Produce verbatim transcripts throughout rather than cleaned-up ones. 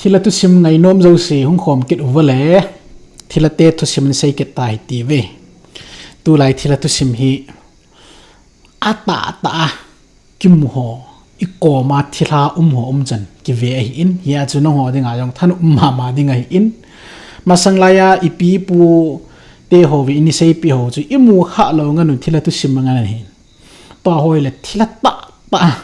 Thilha thusim ngainom jouse hung khom kit uva le, thilha te thusim in sei kit ta hiti ve. Tulai thilha thusim hi atah tah a kimu ho, i koma thilha um ho um chan kive ahin, hia chu nangho dinga jong thanop um mama ding ahin. Masang laiya ipi ipu te ho ve ini seipi ho chu imu kha lou ngan u thilha thusim ngan ahin. Tua hoi le thilha tah tah.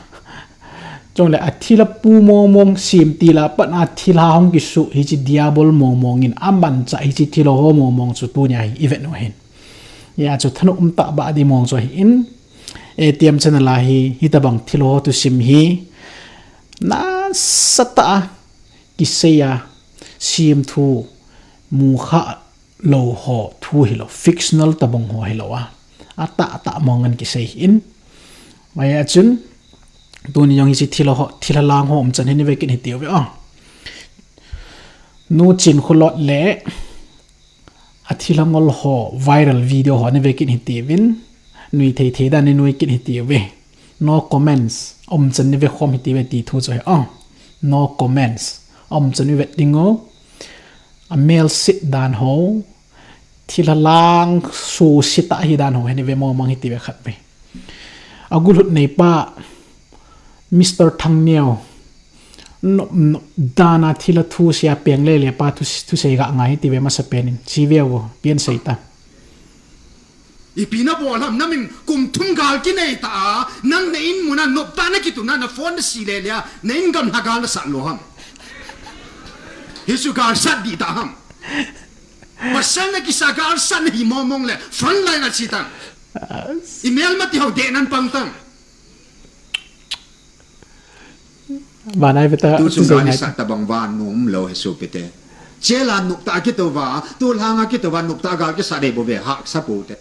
Chule a thilha pu mong mong sim tila pat a thilha hung kisu hiche diabol mong mong in amanchah hiche thilha ho mong mong chu tunia hi i vet u ahin. Hia chu thanop um tah ba di mong chu ahin. Etiam channel a hi, hitabang thilha ho thusim hi nasatah a kisei a, sim thu, mu kha lou ho thu hilou, fictional tabang ho hilou a, atah tah mong ngan kisei hin. Mai a chun, tuni jong hiche thilha ho, thilha lang ho um chan hi ni ve kit hiti uve o. Nu Chin Khulot le a thilha ngol ho viral video ho ni ve kit hiti uvin, nui thei thei dan ni nui kit hiti uve. No comments, um chan ni ve khom hiti uve ti thu chu hi o. No comments, um chan ni ve ding u. A mel sit dan ho, thilha lang su sit a hi dan ho, hi ni ve mong mong hiti uve khat ve. A gulhut nei pa, Mister Thangneo, nop, nop dan a thilha thusei a peng le le pa thu, thusei ga ngai hiti uve masa pen in, chi ve uvo, pian sei ta. Ipi na bol ham, na min kum thum gal kinei ta a, nang na in mun a nop tah na kitun a, na phone na si le le a, na in gamla gal na sat lou ham. Hichu gal sat di ta ham. Pasal na kisa gal sat na hi mong mong le, front line a chi tang. As. I mel ma ti ho de nan pang tang. Van ai ve ta, tu tu chung sei gal ngai sat ta. Tabang van nom lou hi sopi te. Chela nop tah a kitou va, tu lhang a kitou va, nop tah a gal kisa dei bou ve, hahsa pou te.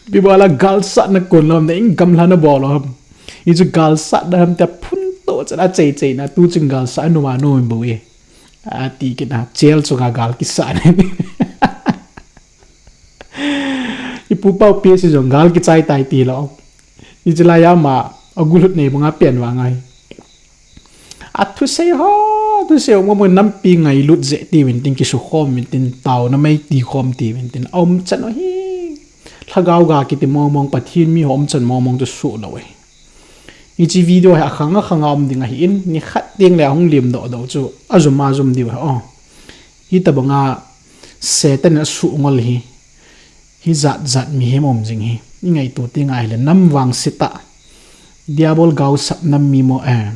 Ipi bol a gal sat na kon lou ham, na in gamla na bol lou ham. Hichu gal sat na ham tia phun to chan a chei chei na, tu chung gal sat a nom a nom bou e. A ti kit na, chel chunga gal kisa na. I pu pau pi si jong gal kichai tai ti lou. Hiche laiya ama, a gulhut nei banga pian vang ahi. A thusei ho, thusei ho, mo mo nampi ngailut je ti uvin tin, kisu khom uvin tin, taona mei ti khom ti uvin tin, a um chan u hi. Lhagao ga kiti mong mong, Pathen mi ho um chan mong mong chu suh lou e. Hiche video hi akhang akhang a um ding ahin, ni khat teng le ahung lim doh doh chu, a jum a jum diu ahi o. Hitabanga Satan in asuh ngol hi, hijat jat mihem um jing hi, i ngaito teng ahile nam vang sit a, Diabol gaosap nam mi mo, eh,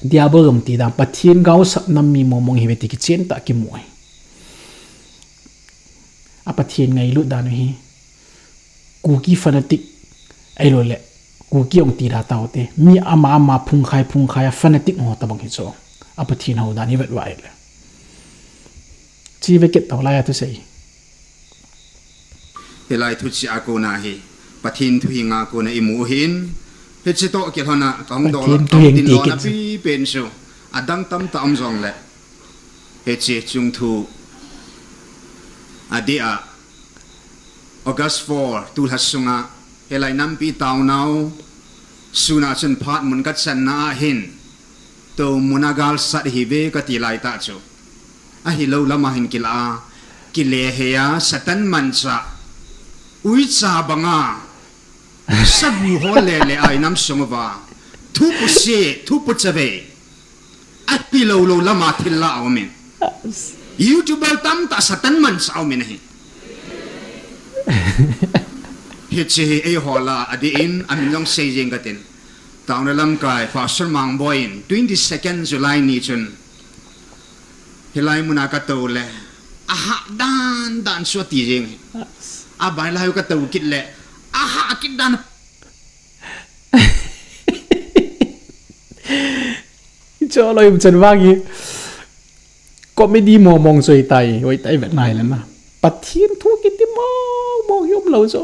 Diabol jong ti dan, Pathen gaosap nam mi mong mong hi ve ti kichen tah kimu ahi. A Pathen ngailut dan u hi, Kuki fanatic, ahilou le, Kuki ong ti da tau te, mi ama ama phungkhai phungkhai a fanatic ho tabang hi chu, a Pathen hou dan hi vet uva ahile. Chi ve kit tau lai a thusei. Hilai thuchih a kona hi, Pathen thu hi nga kona i mu hin, hiche toh kilhon a, kahung doh Pathen thu hi tin ti lona kit pi pen chu, adang tamtah um jong le. Hiche chung thu, adeh a, August four, tulha sunga, hilai nampi taonau, suna chun phat mun kachanna ahin, tou muna gal sat hi ve kati lai tah chu. Ahilou lama hin kila a, kile hei a, Satan manchah, uicha banga, sagu ho le le a i nam sung uva, thupu se, thupu chavei, ahilou lou lama thil la a um in. YouTuber tamtah Satan manchah a um in ahi. Hiche hi eiho la a dih in, amin jong sei jeng katin. Taona lamkai, Pastor Mangboi in, twenty second July ni chun, hilai muna katou le, ahah dan dan chu ati jeng hi. Abai lai katou kit le, ahah kit dan. Choloi um chan vang hi. Comedy mong mong chu ahitai, ahitai vet nai le na. Pathen thu kiti mong mong hi umlou chu.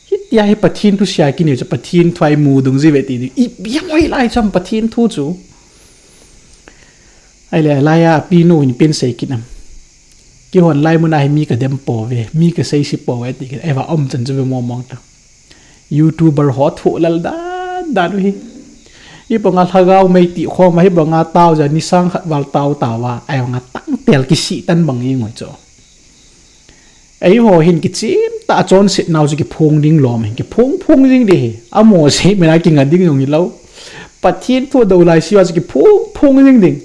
Hitia hi Pathen thu sia kini chu Pathen thu a i mu dung ji ve ti di. Ipi ham oi lai cham Pathen thu chu. Ahile, laiya, pi nu hin pen sei kit nam. Kihon lai muna hi mi kadem pouve, mi kasei se pouve ti kit. Eva um chan chu ve mong mong ta. YouTuber ho thu lal dan dan u hi. Hibanga lhagao mei ti khom a, hibanga tao ja ni sang khat val tao tao a, ahivanga tangtel kisih tan bang i ngoi chu. Eiho hin kichim ta a chonset nau chu kiphong ding lom hin, kiphong phong ding di hi. Amo sei mena kinga ding jong hilou. Pathen thu do lai siva chu kiphong phong ding ding.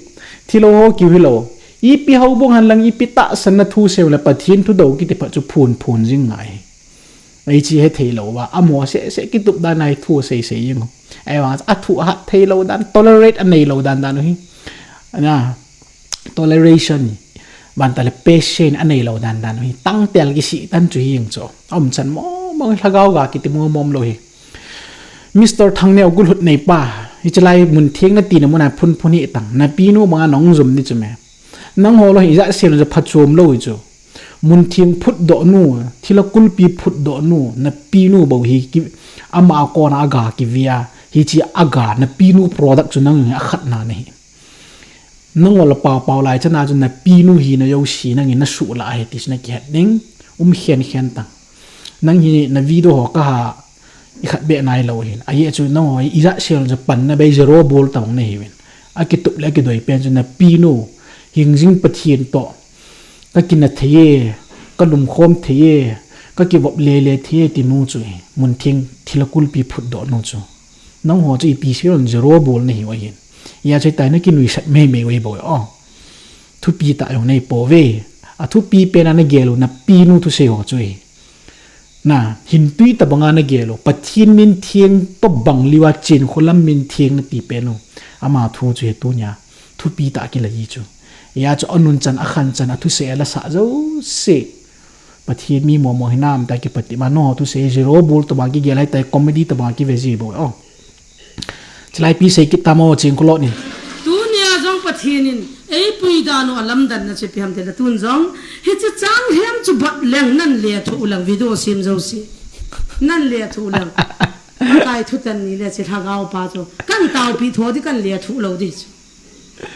Thilou ho kiu hilou. Ipi houbung hen lang ipi tahsan na thu sei le Pathen thu do kiti phat chu phon phon jing ngai. Ei chi he thei lou va, amo se se kitup dan a hi thu sei sei jing. Ei va, a thu a hat thei lou dan, tolerate a nei lou dan dan u hi. Na, toleration, ban ta le patient a nei lou dan dan u hi. Tangtel kisih tan chu hi jing chu. Aum chan mo mo lhagao ga kiti mo mom lou hi. Mister Thangneo Gulhut nei pa, hiche lai mun theng na ti na mun a phun phun hi tang. Na pinu ma nong jum ni chu me. Nangho lou hi ijat sel jong phachom lou hi chu. Mun theng phutdoh nu, thilha kulpi phutdoh nu, na pinu bou hi ki, ama a kona aga kivia, hiche aga, na pinu product chu nang a khatna nahi. Nangho la pao pao lai chana chu na pinu hi na jouse nangin na suh la ahi ti chu na kihet ding, um khen khen tang. Nang hi na video ho ka ha, i khat beh nai lou hin. Ahi chu nangho hi ijat sel jong panna bei zero bol tong nahiuvin. A kitup le a kidoi pen chu na pinu, hingjing Pathen toh. Ka kina thei e, ka lumkhom thei e, ka kivop le le thei e ti nu chu hi. Mun theng thilha kulpi phutdoh nu chu. Nangho chu ipi sei lon zero bol nahiu ahin. Ijat chu tai na kinuisat mei mei u hi bou o. Thupi tah jong nei pouve. A thupi pen a na gel u na pinu thusei ho chu hi. Na, hin tui tabang a na gel u. Pathen min theng tobang liu a Chenkholam min theng na ti pen u. Ama thu chu hi tunia. Thupi tah kila hi chu. Ijat chu a nun chan, a khan chan, a thusei a la sah jouse. Pathen mi mo mo hinam ta kipatep ma nangho thusei zero bol tobang kigel hai tai comedy tobang kive ji bou o. Chilai pi sei kit tamo Chenkholot ni. Tunia jong Pathen in ei pui dan u a lamdanna chu ipi ham ti le tun jong. Hiche chang hiam chu bat leng nan le thu u lang video sem jouse. Nan le thu u lang. Kai thu tan ni le che lhagao pa chu. Kan taopi tho di kan le thu lou di chu.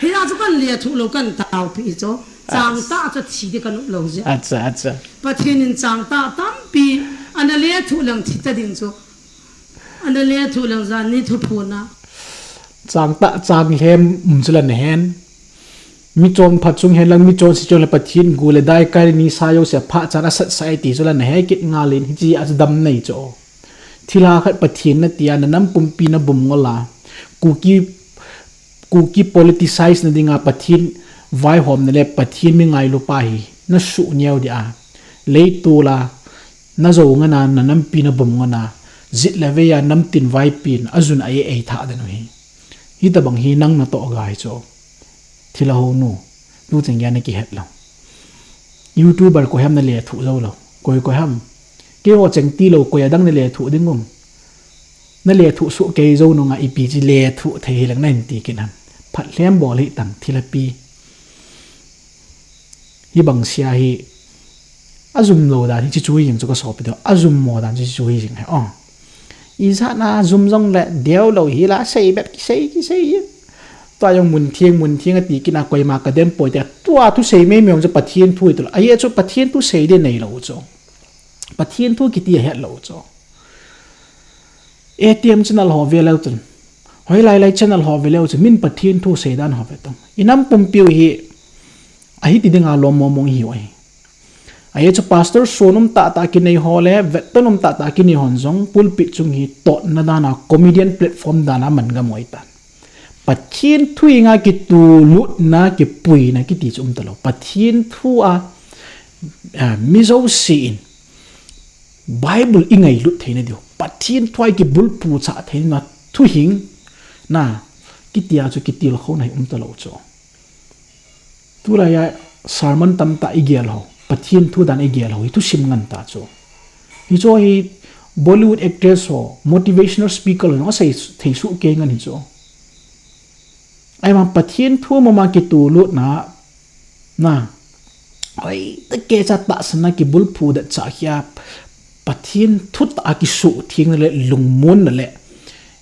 Hia chu kan le thu lou kan taopi chu. Chang ta chu thi di kan up lou je. Acha, acha. Pathen in chang ta tampi. Ana le thu lang thi ta ding chu. Ana le thu lang jan ni thu phuna. Chang ta chang hem um chu la na hen. Mi chon phat chung hen lang mi chonse chon le Pathen gu le dai kai ni sa jouse phat chan a sat sai ti chu la na he kit ngal in hiche a chu dam nei chu. Thilha khat Pathen na tia na nam pumpi na bum ngol a. Kuki, Kuki politicize na dinga Pathen vaihomna le Pathen mi ngailu pa hi na suh neo di a. Leitol a Na jou ngan a, na nampi na bum ngan a, jit le vei a namtin vaipin, a jun a ei ei thah den u hi. Hitabang hi nang natoh gai chu. Thilha hou nu, tu cheng gei a na kihet lou. YouTuber koi ham na lethuh jou lou. Koi koi ham. Keiho cheng tilou koi adang na lethuh ding um. Na lethuh soh kei jou nunga ipi chi lethuh thei hileng na hin ti kit ham. Phat lhem bol hi tang thilha pi. Hibang sia hi, a jum lou dan hi chi chu hi jing chu ka sopi toh, a jum mo dan chi chu hi jing hi, o. Ijat na jum jong le deu lou hi la, sei bep kisei, kisei hi. Tua jong mun thiang, mun thiang a ti kit na koima ka dem poi te, tua thusei mei mei jong chu Pathen thu hi tu la. Ahi chu Pathen thusei di nei lou chu. Pathen thu kiti a het lou chu. A T M channel ho ve leu chun. Hoilai lai channel ho ve leu chun. Min Pathen thu sei dan ho ve tong. I nam pumpiu hi. Ahi ti dinga lom mong mong hi u ahi. Ahi chu pastor son um tah tah kinei ho le, vet ton um tah tah kinei hon jong, pulpit chung hi totna dan a, comedian platform dan a man gam u ahi tan. Pathen thu inga kitulutna, kipuina, kiti chu um talou. Pathen thu a, a, mi jouse in, Bible i ngailut theina diu. Pathen thu a i kibulphu chah theina thuhing na kitia chu kitilkhouna hi um talou chu. Tulai a sermon tamtah i gel ho, Pathen thu dan i gel ho, hi thusim ngan ta chu. Hichu hi Bollywood actress ho, motivational speaker ho, asei thei soh kei ngan hichu. Ahivang Pathen thu mama kitulutna, na, hoitah kei cha tahsanna kibulphu det cha kia, Pathen thutah a kisuhthengna le lungmonna le,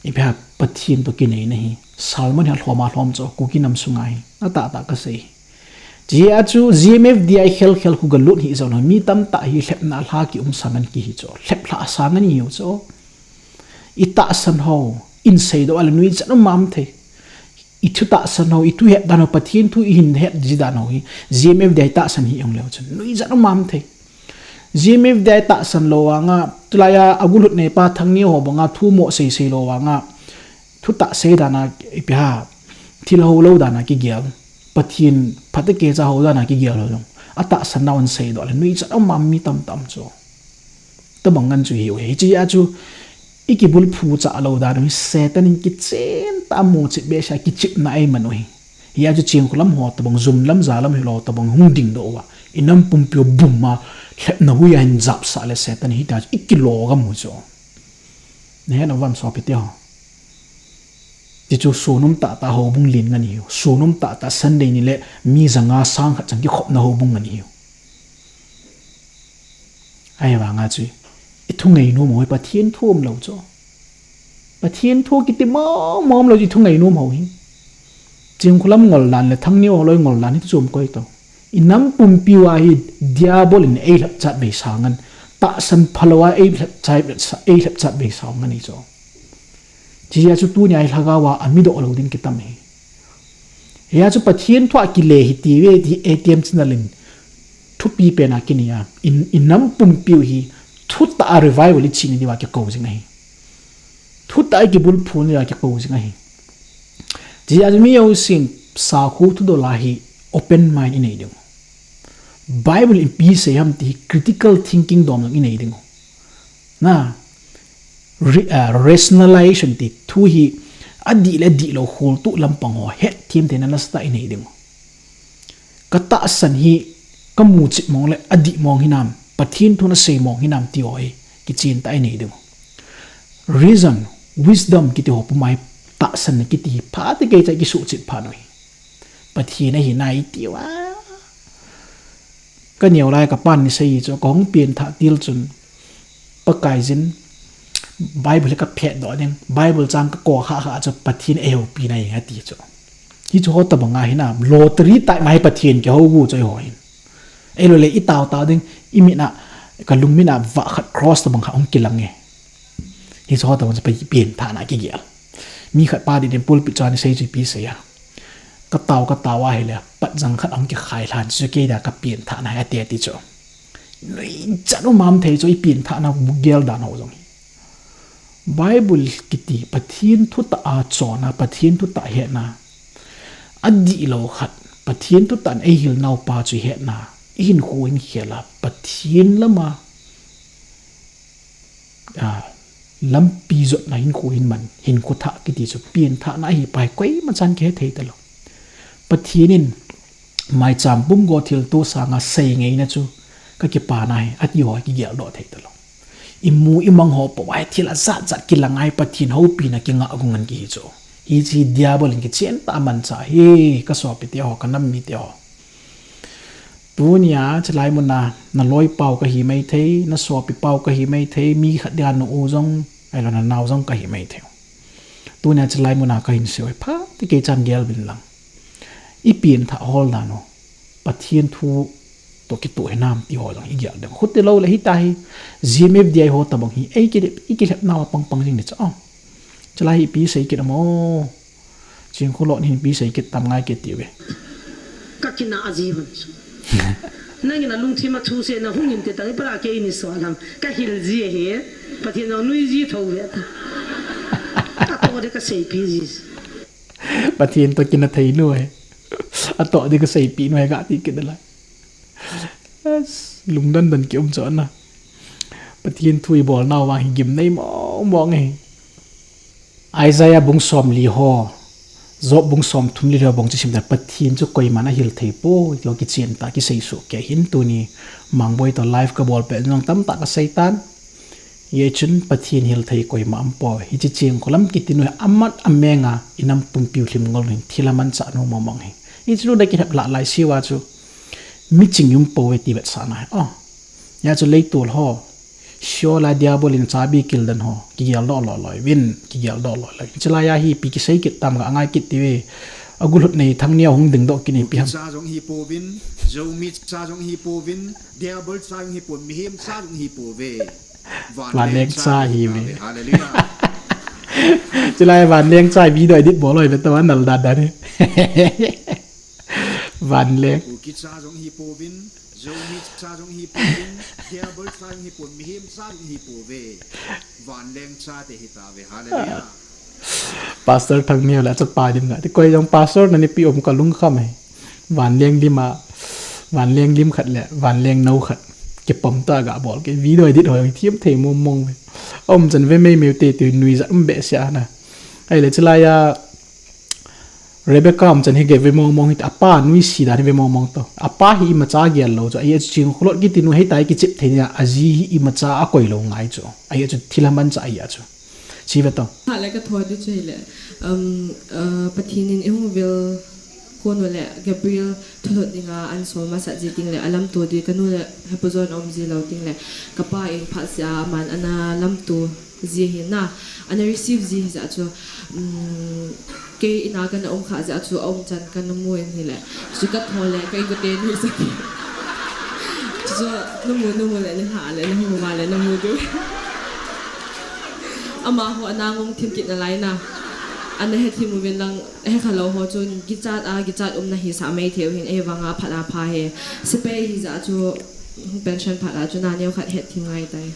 ipi ham Pathen toh kineina hi, sermon hi alhom alhom chu, Kuki nam sunga hi, atah tah kasei. Chea chu G M F D I khel khel khu galut hi jong, mi tamtah hi lhepna lha kium sang ngan kihi chu, lhep lha sang ngan hiu chu. I tahsan ho, in seidoh a le nuijat um am thei. I thu tahsan ho, i thu het dan ho, Pathen thu i hin het ji dan ho hi, G M F D I tahsan hi ong leu chun nuijat um am thei. G M F D I tahsan lou vanga, tulai a agulhut neipa Thangneo ho banga thu mo seisei lou vanga, thu tah sei dan a ipi ham, thil ho lou dan a kigel, Pathen phatah a kicha ho dan a kigel ho jong, atahsan nau in seidoh le nuijat um am mi tamtah chu. Tabang ngen chu hiu hi. Hiche a chu i kibulphu cha lou dan u hi, Satan in kichen tah a muchit behseh a kichepna eiman u hi. Hia chu Chingkholam ho tabang, Jum lam, Jalam hilou tabang hung dingdoh uva, i nam pumpi u bum a lhepna hui a hin japsah le Satan hitia chu i kilo gam u chu. Nahet nom uvem sopite ho? Ti chu sun um tah tah houbung len ngen ihiu. Sun um tah tah Sunday ni le mi janga sang khat chang kikhopna houbung ngen ihiu. Ahivanga chu i thu ngainom u hi Pathen thu umlou chu. Pathen thu kiti mong mong umlou chu i thu ngainom u hi. Chingkholam ngol dan le Thangneo ho loi ngol dan hi thu chom koi to. I nam pumpi uva hi Diabol in eilhepchat vei sa ngen. Tahsan phalou a eilhepchat, eilhepchat vei sa ngen hi chu. Hiche a chu tunia hi lhagao a amidoh lou ding kitam hi. Hia chu Pathen thu a kile hi ti ve ti A T M channel in thupi pen a kinei a, i, i nam pumpi u hi thutah a revival i chena diuva kikou jing ahi. Thutah a kibulphu na diuva kikou jing ahi. Hiche a chu mi jousen sakhu thudol a hi open mind i nei ding u. Bible in ipi sei ham ti hi critical thinking dom jong i nei ding u. Na, re-, ah, rationalization ti thu hi adih le dihlou kholtoh lampang ho hetthem theina nasatah i nei ding u. Ka tahsan hi ka muchit mong le adih mong hinam, Pathen thu in asei mong hinam ti ho hi kichen tah a i nei ding u. Reason, wisdom kiti ho puma hi tahsan na kiti hi phat a kei cha kisuhchet phat u hi. Pathen ahi nai ti uva. Ka neo lai ka pan ni sei chu ka hung pen thah til chun Pakaiyin Bible ka phet doh ding, Bible chang ka ko kha kha chu Pathen eihoupi nai ati chu. Hichu ho tabang a hinam, lottery tai mai Pathen kihou u chu eiho hin. Eilou le i tao tao ding, i mit a, ka lungmit a vah khat cross tabang kha hung kilang e. Hichu ho tabang chu Pathen pen thah na kigel. Mi khat pa ding pulpit chun asei chu ipi sei a. Ka tao, ka tao ahile, patjang khat ahung kikhai lhan chu kei dia ka pen thah na ahi ati ati chu. Nuijat um am thei chu i pen thah na gel dan ho jong hi. Bible kiti Pathen thutah a chonna, Pathen thutah hetna. Adihlou khat, Pathen thutah in eihil nau pa chu hetna. I hinkho hin khel a, Pathen lama a, lampi jotna hinkho hin man, hinkho thah kiti chu pen thah na ahi pa hi koima chan kihe thei talou. Pathen in maicham pum go thilto sanga sei ngeina chu ka kipa na ahi, ati ho kigel doh thei talou. I mu i mang ho pou a hi thil ajat jat kilang a hi Pathen houpina kingah gung ngen kihi chu. Hiche hi Diabol in kichen tah a manchah ahi, ka sopite ho, ka nam mite ho. Tunia, chulai muna, na loi pau ka hi mai thei, na sopi pau ka hi mai thei, mi khat dia na u jong, ahilou na nao jong ka hi mai thei. Tunia, chulai muna ka hin sei u hi phat a kei chan gel uvin lang. I pen thah hol dan u, Pathen thu toh kitoh hinam ti ho jong i gel ding. Khuti lou le hita hi, G M F D I ho tabang hi, ei ki, i kilhep nau a pang pang jing ni cha. Chulai hi ipi sei kit am o. Chingkholon hin ipi sei kit tam ngai kit ti ve. Ka kina a ji hon chu. Nangin a lungthim a thu sei na hung in te tang i para kei ni so lam. Ka hil ji ahi. Pathen jong nui ji tho ve ta. Atoh de ka seipi ji. Pathen toh kina thei nu ahi. Atoh de ka seipi nu ahi ka ti kit de lai. Lungdon don ki um chu ana. Pathen thu i bol nau vang hi gimnei mong mong ahi. Isaiah bung somli ho, Job bung somthum le li ho bang chu sim ta, Pathen chu koiman ahil thei poi, ti ho kichen tah a kisei soh kei hin tuni Mangboi toh live ka bol pet jong tamtah ka sei tan. Hijeh chun Pathen hil thei koima um poi. Hiche Chingkholam kiti nu hi amat ameng a i nam pumpi u lhim ngol nu hin thil amanchah nu mong mong ahi. Hiche nu na kilhep lah lai siu a chu mi ching um poi ti vetsahna ahi. Oh. Hia chu leitol ho. Sheol a Diabol in chabi kil den ho. Kigel doh loi loi uvin, kigel doh loi loi uvin. Chulai a hi ipi kisei kit tam ga ngai kit ti ve. Agulhut nei Thangneo hung ding doh kit in ipi ham. Cha jong hi pouvin, Zomi cha jong hi pouvin, Diabol cha jong hi pouvin, mihem cha jong hi pouve. Vanleng cha hi ve. Hallelujah. Chulai Vanleng cha video edit bol loi ve to, anal dan dan hi. Vanleng. Kuki cha jong hi povin, Zomi cha jong hi povin, Diabol cha jong hi povin, mihem cha jong hi pove. Vanleng cha te hi ta ve, hallelujah. Pastor Thangni le chapa dim na. Ti koi jong pastor na ni pi um ka lungkham e. Vanleng lim a, Vanleng lim khat le Vanleng nau khat kipom ta ga bol ke video edit hoi thiam thei mong mong ve. Um chan ve mei meu te tu nui za um be sia na. Ai le chulai a Rebecca um chan hi ge ve mong mong hi apa nui si dan hi ve mong mong to. Apa hi ima cha gel lo chu. Ai chu Chingkhulot kiti nu hei tai kichip thei nia aji hi ima cha a koi lo ngai chu. Ai chu thil a man cha ai chu. Chi ve to. Ha le ka tho di chu hi le. Um, uh, Pathin in i hung vil Ko nu le Gabriel thulhut dinga an sol masa ji ting le, a lamto di ka nu le Hepuzon om ji lo ting le, ka pa in phat sia man ana lamto ji hi na, ana receive ji hi ja chu, um, kei ina kana um kha ja chu a um chan kana mu in hi le, chu ka tho le ka in ko te nu sa ki. Chu nu mu, nu mu le ni ha le, nu mu ma le, nu mu du. Ama ho ana ngong thim kit na lai na. Ana he thim u vin lang, he kha lo ho chun kichat a, kichat um na hi sa mai theu hin, ei vanga phat a pha he. Sipai hi ja chu, pension phat a chu na neo khat het thim ngai tai.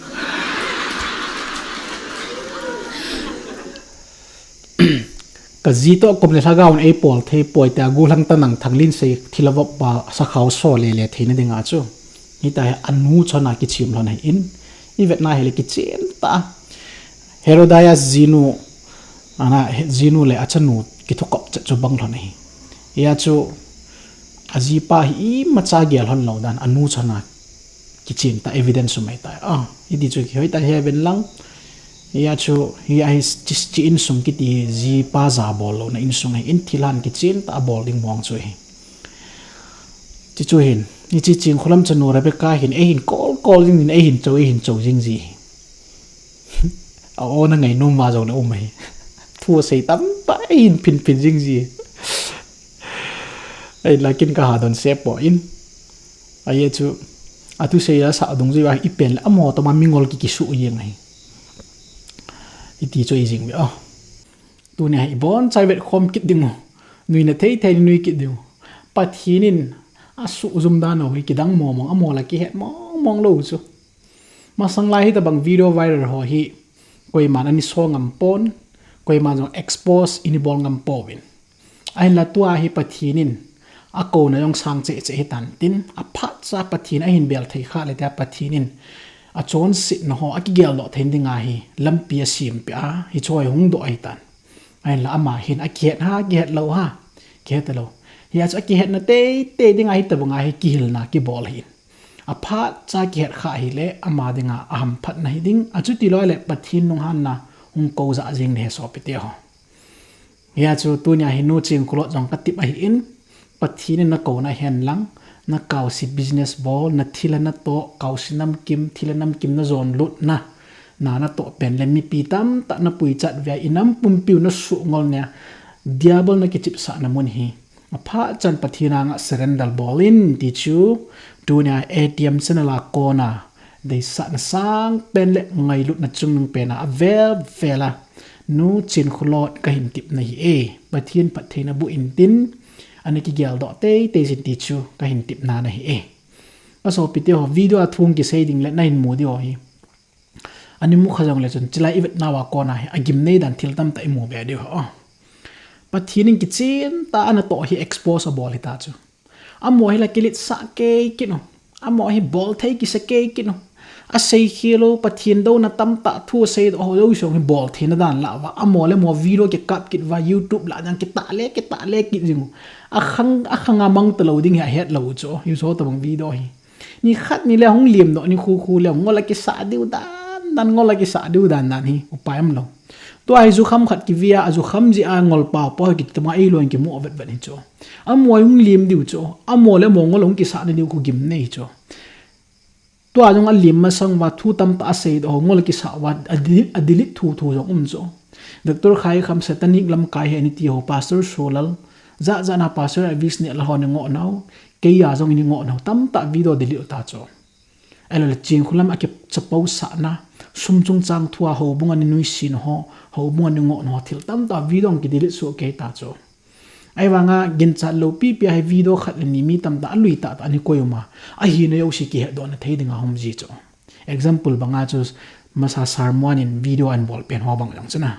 Ka ji to kum le lhagao in ei pol thei poi te a gu hlang ta nang thang lin sei thil a vop ba sa khao so le le thei na dinga chu. Hi ta he anu chona kichim lhon he in. I vet na he le kichen ta. Herodias jinu, ana, he, jinu le a chanu kithukop chat chu bang lhon ahi. Ia chu, a jipa hi ima cha gel lhon lo dan, anu chana kichen ta evidence sumai ta. Ah, i di chu kihoi ta he ven lang. Ia chu, hi a hi chi, chi insung kiti jipa ja bol lo na insung ahi in thil han kichen ta a bol ding mong chu hi. Chi chu hin, i chi Chingkhulam chanu Rebecca hin, ei hin kol kol jing jin, ei hin cho, ei hin cho jing ji. A o na ngai nom ma jong na um ahi. Thu a sei tam ta, ei hin phin phin jing ji. Ei lakin ka ha don se po in. Ai chu, a thu sei a sa dung ji a i pen le, a mo to ma mingol ki kisu jing ahi. I ti chu i jing ve, oh. Tunia hi i bon chai vet khom kit ding u. Nui na thei thei nui kit ding u. Pathin in a su zum dan u hi kidang mong mong a mo la kihet mong mong lo chu. Masang lai hi ta bang video viral ho hi. Koima na ni so ngam pon. Koima jong expose i ni bol ngam po vin. Ahin la tua hi Pathin in a ko na jong sang che che hi tan tin. A phat cha Pathin a hin bel thei kha le tia Pathin in a chon sit na ho a kigel lo thei ding a hi. Lampi a sim pi a hi choi hung do hi tan. Ahin la ama hin a kihet ha, kihet lo ha, kihet lo. Hi a chu a kihet na tei tei ding a hi ta bang a hi kihil na kibol hin. A phat cha kihet kha hi le ama ding a a ham phat na hi ding. A chu ti loi le Pathin nung han na hung ko ja jing le he so pi te ho. Hi a chu tunia hi nu Chingkhulot jong ka tip ahi in. Pathin in na ko na hen lang, na kau si business bol, na thil a na to, kau si nam kim, thil a nam kim na jon lut na. Na na to pen le mipi tam ta na pui chat ve a i nam pumpiu na su ngol nia. Diabol na kichip sa na mun hi. A phat chan Pathin a nga surrender bol in ti chu. Tunia A T M channel a ko na. Dei sa na sang pen le ngai lut na chung nung pen a a vel vel a. Nu Chingkhulot ka hin tip na hi e. Pathin phat thei na bu in tin. Ana kigel do tei tei jin ti chu ka hin tip na na hi e. Ka so pi te ho video a thung kisei ding le na hin mu di ho hi. Ani mu kha jong le chun, chilai i vet na wa ko na hi, a gim nei dan thil tam ta i mu be di ho. Pathin in kichen ta ana to hi expose a bol hi ta chu. A mo hi la kilit sa kei kin u. A mo hi bol thei kisa kei kin u. A sei khel u Pathin do na tam ta thu a sei do ho do song hi bol thei na dan la wa. A mo le mo video ki kap kit wa YouTube la jang ki ta le, ki ta le kit jing u. A khang, a khang a mang ta lo ding hi a het lo chu. Hi so ta bang video hi. Ni khat ni le hung lim doh ni khu khu le ngol a kisa diu dan dan, ngol a kisa diu dan dan hi upai um lo. Tua hi jukham khat ki via, a jukham ji a ngol pau pau hi ki tama ei lo in ki mo vet vet hi chu. A mo hung lim diu chu. A mo le mo ngol hung kisa ni diu khu gim nei chu. Tua jong a lim masang wa thu tam ta a sei doh ngol kisa wa a di, a delete thu thu jong um chu. Doctor Khai Kham satanic lam kai he ni ti ho Pastor Solal. Za za na Pastor Elvis ne la ho ni ngo nau. Kei a jong ni ngo nau tam ta video delete ta chu. Elo le Chingkhulam a ki chapo sa na. Sum chung chang thu a ho bung a ni nui sin ho. Houbung a ni ngoh nao thil tamtah video hung kidelete soh kei ta chu. Ahivanga ginchat lou pipi a hi video khat le ni mi tamtah alui tahtah ana koi um a, ahina jouse kihetdoh na thei dinga hung um ji chu. Example banga chu masa sermon in video ana bol pen ho bang jong chu na.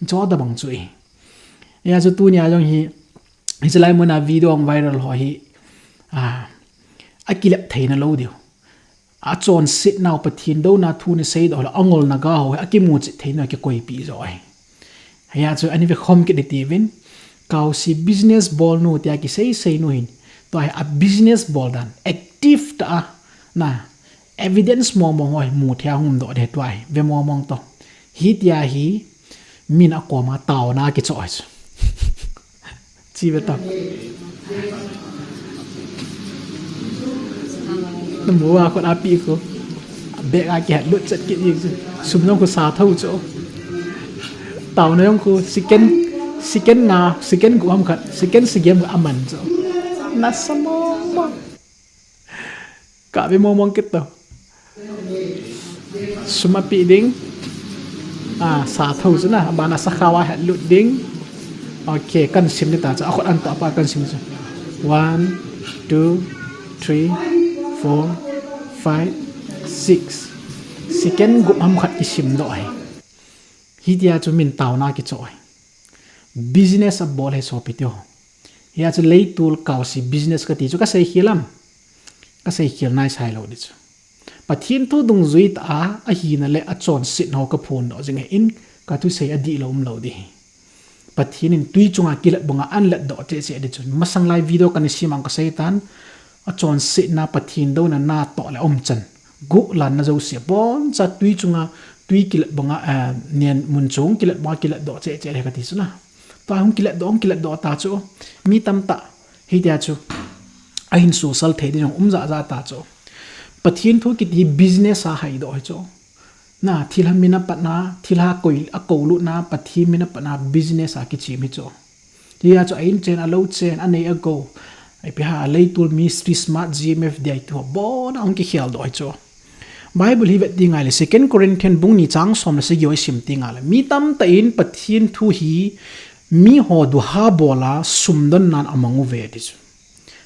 Chu tabang chu ahi. Hijeh a chu tunia jong hi, hiche lai muna video hung viral ho hi, a, akilep theina lou diu. Achonsetnau Pathen douna thu ana seidoh le angolna ga ho hi akimuchet theina kikoipi joh ahi. Hijeh a chu ana vekhom kit ding tiuvin, Kaosi business bolnu tia kisei seinu hin, tua hi a business bol dan active tah a, na, evidence mong mong ho hi mu thei a hung umdoh ding tua hi, ve mong mong to. Hitia hi min akoma taona kichoh ahi chu. Chi ve ta. Namu a khut api khu. Bag a kihat lut chet kit jeng chu. Sum jong khu sa thou chu. Taona jong khu second, second nga, second gup ham khat, second sagi ham khat aman chu. Nasa mong mong. Ka ve mong mong kit tau. Sum api ding. A, sa thou chu na, abana sakhao a het lut ding. Ok, kan sim ding ta chu, akhut antoh pa kan sim chu. One, two, three, four, five, six. Second gup ham khat kisimdoh ahi. Hitia chu min taona kichoh ahi. Business abol ahi sopi teho. Hijeh a chu leitol Kaosi business kati chu kaseikhel am? Kaseikhel naisai lou ding chu. Pathen thu dungjui tah a ahina le achonsetnau kaphondoh jing ahin, kathusei adihlou umlou ding ahi. Pathen in twi chunga kilet banga ana letdoh cheh cheh ding chu. Masang lai video kana sem a kasei tan, achonsetna Pathen douna natoh le umchan, guhlanna jouse aboncha twi chunga, twi kilet banga, eh, nen mun chung kilet banga kiletdoh cheh cheh le kati chu na. Tua hung kiletdoh, hung kiletdoh ta chu. Mi tamtah hitia chu ahin sosal thei ding jong um jahjah ta chu. Pathen thu kiti business a haidoh ahi chu. Na, thilha min apatna, thilha koi, akoulutna, Pathen min apatna business a kichem ahi chu. Hijeh a chu a-in chen, alou chen, anei agou, ipi ham, leitol mi street smart, G M F, D I T ho abona hung kikheldoh ahi chu. Bible hi vet ding ahile, Second Corinthian bung ni chang som le sagi ho isim ding ahile, mi tamtah in Pathen thu hi miho duha bol a sumdonnan amang uve ti chu.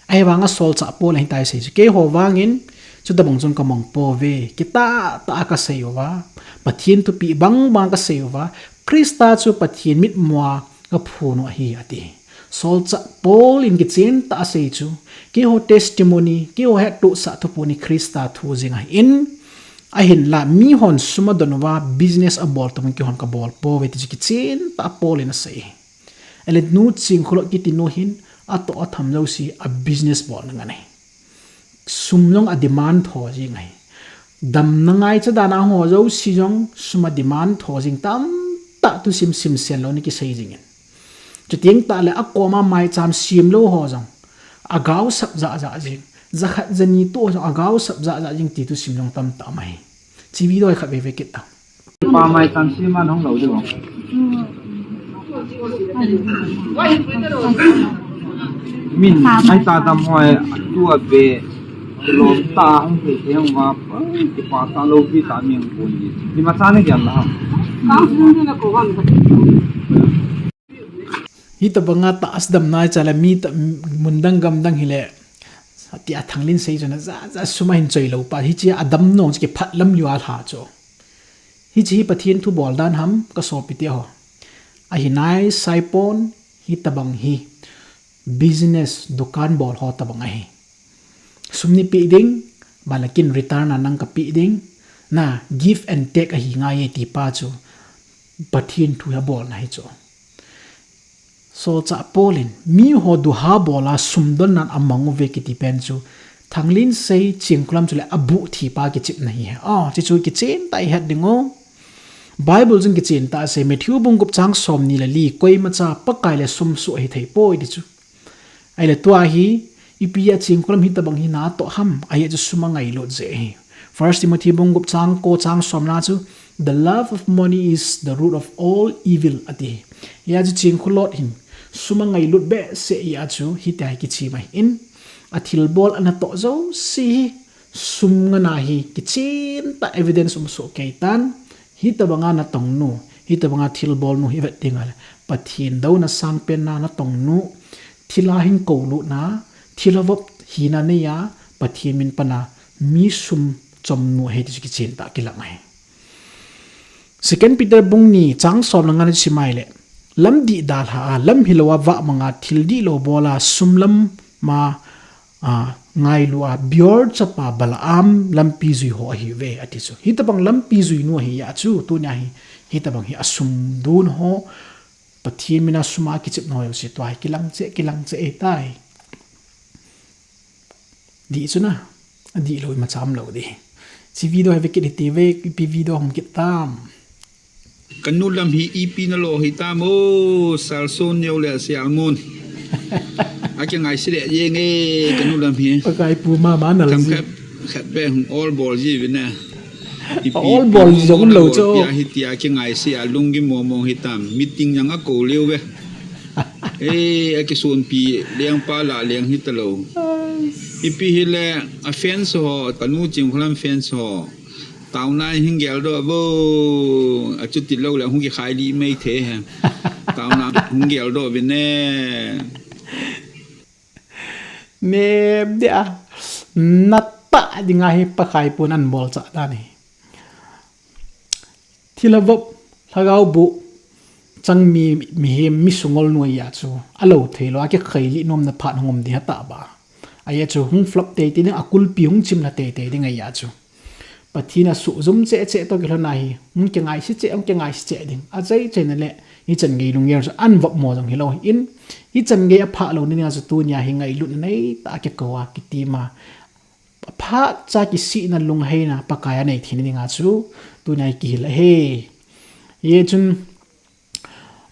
Ahivanga solchah Paul in hitia asei chu, keiho vangin chutabang chun kamang pouve, kitah tah a kasei uva, Pathen thupeh bang bang kasei uva, Christa chu Pathen mitmua kaphon u ahi, ati. Solchah Paul in kichen tah a asei chu, keiho testimony, keiho hettohsah thuphon hi Christa thu jing ahin, ahinla mihon sum adon uva business abol tobang keihon kabol pouve ti chu kichen tah a Paul in asei. Ahile nu Chingkhulot kiti nu hin atoh atham jouse a business bolna ngen ahi. Sum jong a demand tho jing ahi. Damna ngaicha dan a ho jouse jong sum a demand tho jing tamtah thusim simsen lou in kisei jing in. Chuteng tahle akoma maicham semlou ho jong agaosap jahjah jing. Jakhat jani toh jong agaosap jahjah jing ti thusim jong tamtah um ahi. Chi video khat veve kit ta. Pa maicham sem a nahung lou diu. Min, ahi ta dam hoi, tua be, lom ta, hung thei thei hung va, kipa ta lou pi ta mi hung pon di. Di ma cha na gel la ham. Hitabanga tahsa damna icha le mi ta, mun dang gam dang hile, tia Thanglinsei chun ajat jat sum ahin choi lou pa, hiche a damna chu kiphat lam liu a lha chu. Hiche hi Pathen thu bol dan ham ka sopi teho. Ahi naisai pon, hitabang hi business dukan bol ho tabang ahi. Sum nei peh ding, bana kin return a nang kapeh ding, na give and take ahi ngai e ti pa chu Pathen thu hi abolna ahi chu. Solchah Paul in, miho duha bol a sumdonnan amang uve kiti pen chu, Thanglinsei Chingkhulam chule abuh thi pa kichepna ahi. A, chuchu kichen tah a ihet ding u. Bible chun kichen tah a asei, Matthew bung gup chang somni le li, koimacha Pakai le sum soh ahi thei poi ti chu. Ahile tua hi, ipi a Chingkhulam hitabang hi natoh ham, ahi chu sum angailut jeh ahi. First Timothy bung gup chang ko chang somna chu, "The love of money is the root of all evil," ati. Hia chu Chingkhulot hin, sum angailut behseh hia chu, hitia hi kichim ahin, athilbol anatoh jouse hi, sum ngana hi, kichen tah evidence um soh kei tan, hitabanga natong nu, Hitabanga thilbol nu hi vet ding ahile, Pathen douna sangpen na natong nu, thilha hin koulutna, thilha vop hina neiya, Pathen min pana mi sum chom nu ahi ti chu kichen tah a kilang ahi. Second Peter bung ni chang som le nga na chu sim ahile, lam dihdalha a, lam hilou a vahmang a, thil dihlou bol a, sum lam a, a, ngailu a, Beor chapa Balaam lampi jui ho ahiuve, ati chu. Hitabang lampi jui nu ahi a chu, tunia hi, hitabang hi asum dun ho, Pathen mina sum a kichep na ho jouse tua hi kilang cheh, kilang cheh ahitai. Dih chu na, adihlou imacha umlou ding. Hiche video hi ve kit hite ve, ipi video hung kit tam. Kanu lam hi ipi nalo hitam o, Salson neo le Salmon. Akingaise le jeng e, kanu lam hi. Pakai pu mama nal ji. Khat, khat be hung ol bol ji uve na. Ipi, ol bol ji jong lou chu. Pia hitia kingaise a lunggim mong mong hitam. Meeting jong akou leu ve. E, akisonpi lengpa lah leng hitalou. Ipi hile, a fans ho, kanu Chingkholam fans ho. Taona hin geldoh vo. Achuti lou le hung kikhai lih mai thei e. Taona hung geldoh uve ne. Nem dia. Natah dinga hi Pakai pun abolcha dan ahi. Thilha vop, lhagao boh chang mi, mihem, mi sungol nu ahi a chu, alou theilou a kikhai lih nomna phat hung um ding ahitai ba. Ahi a chu hung flop teitei ding, akulpi hung chimlha teitei ding ahi a chu. Pathen asuh jum cheh cheh toh kilhon a hi, hung kingaise cheh, hung kingaise cheh ding. Achai chaina le, hichan gei lunggel chu avop mo jong hilou hin, hichan gei aphah louna dinga chu tunia hi ngailutna neitah a kikou a kitim a. Aphat cha kisihna lungheina Pakai a nei theina dinga chu tunia hi kihil ahi. Hichun,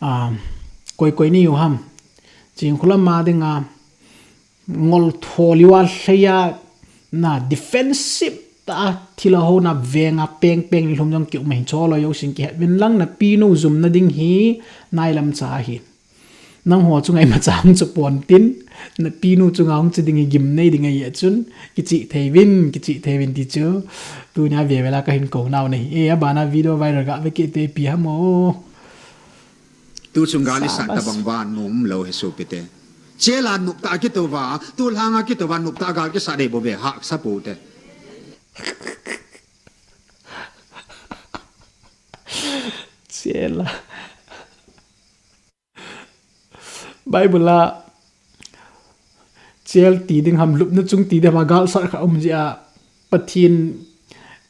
a, koi koi nahiu ham. Chingkholam a dinga ngol tholiu a lhei a na defensive tah a thilha houna venga peng peng ni lhum jong kium ahin, cholo jousen kihet uvin lang, napinu jumna ding hi nailam cha ahi. Nangho chunga imacha hung chu pontin, napinu chunga hung chu ding hi gimnei ding ahi a chun, kichih thei uvin, kichih thei uvin ti chu, tunia veve la kahin kou nau ahi. E, abana video viral ga ve kit te ipi ham o. Tu chung gal isat tabang va nom lou hi sopite. Chela nop tah a kitou va, tu lhanga kitou va nop tah a gal kisat dei bou ve, hahsa pou te. Chela. Bible a chel ti ding ham, lupna chung ti ding ham, a galsat khat um jeh a Pathen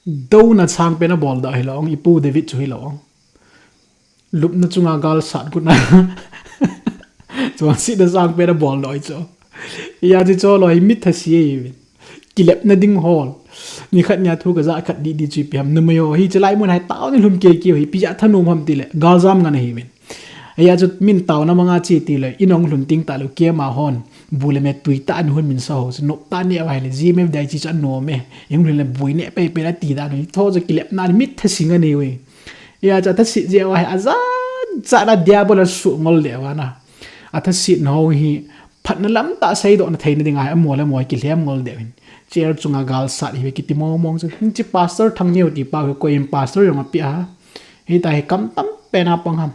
douna sangpen abol doh hilou, ipu David chu hilou. Lupna chunga galsat got na. Chonsetna sangpen abol doh hi chu. Hia chu cholo hi mi thase ahi. Kilepna ding hol. Nikhat nia thu kajah khat didi chu ipi ham, numei ho hi chulai mun a hi taona lhum kei kei hi, ipi jeh a thanom ham tile, galjam ngen ahiuvin. Hia chu min taona manga che tile, in ahung lhun teng tahlou kema hon, bu le me tui tah a ana hon min sa ho chu, nop tah neh uva ahile, G M F D I chi chu anom e, ihung lhun le boi neh pei pei le ati dan u hi, tho chu kilepna mi thase ngen ahiuve. Hia chu athaset jeh uva hi, ajat jat a diabol asuh ngol deh uva na. Athasetna ho hi, phatna lam tah seidohna theina dinga hi, amo le amo kilhem ngol deh uvin. Chel chunga galsat hi ve kiti mong mong chu. Hiche pastor Thangneo ti pa hi koiyin pastor jong api a. Hitia hi kam tam pen a pang ham.